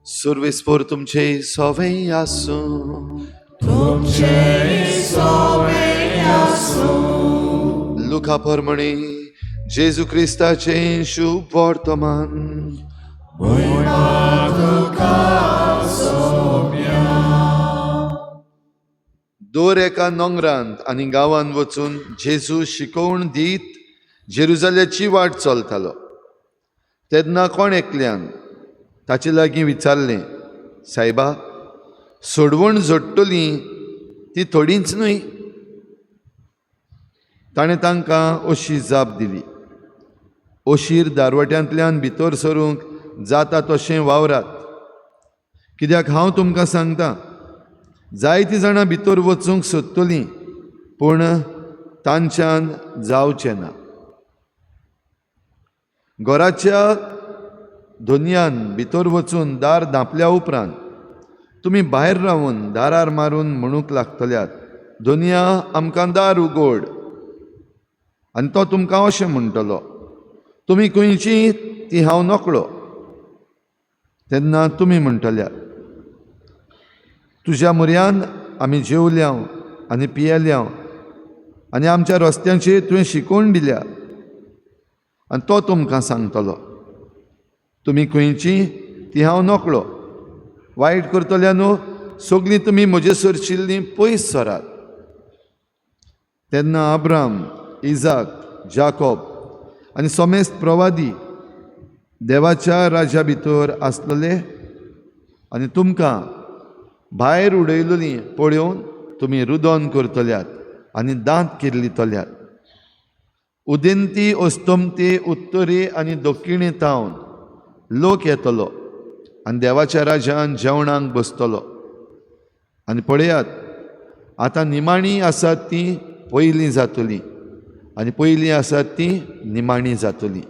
सुर्वेस्पोर तुमचे सवें आसूं. लुका परमणी जेजू क्रिस्ताचें शुभ वर्तमान. दर एका नोंगरांत आनी गांवांत वचून जेजू शिकोवण दीत जेरुजाल्याची वाट चलतालो. तेन्ना कोण एकल्यान ताचे लागीं विचारलें, सायबा, सोडवण जोडटली ती थोडींच न्हय? ताणें तांकां अशी जाप दिली, अशीर दारवट्यांतल्यान भितर सरूंक जाता तशें वावरात, कित्याक हांव तुमकां सांगता, जायतीं जाणां भितर वचूंक सोदतलीं पूण तांच्यान जावचें ना. घराच्या धनयान भितर वचून दार धांपल्या उपरांत तुमी भायर रावन दारार मारून म्हणूंक लागतल्यात, धनया आमकां दार उगड. आनी तो तुमकां अशें म्हणटलो, तुमी खंयची ती हांव नकळो. तेन्ना तुमी म्हणटल्यात, तुज्या म्हऱ्यान आमी जेवल्या आनी पियेल्या आनी आमच्या रस्त्यांचेर तुवें शिकोवन दिल्या. आनी तो तुमकां सांगतलो, तुमी खंयची ती हांव नकळो. वायट करतल्या न्हू सगळीं तुमी म्हजे सरशिल्लीं पयस सरात. तेन्ना अब्राम, इजाक, जाकोब आनी समेस्त प्रवादी देवाच्या राज्या भितर आसलेले आनी तुमकां भायर उडयलेलीं पळोवन तुमी रुदन करतल्यात आनी दांत किर्लितल्यात. उदेंती, अस्तमते, उत्तरे आनी दक्षिणे तावन लोक येतलो आनी देवाच्या राज्यान जेवणाक बसतलो. आनी पळयात, आतां निमाणी आसात ती पयलीं जातली आनी पयलीं आसात ती निमाणी जातली.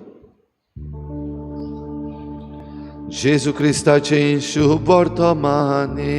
जेजू क्रिस्ताचें शुभ वर्तमाने.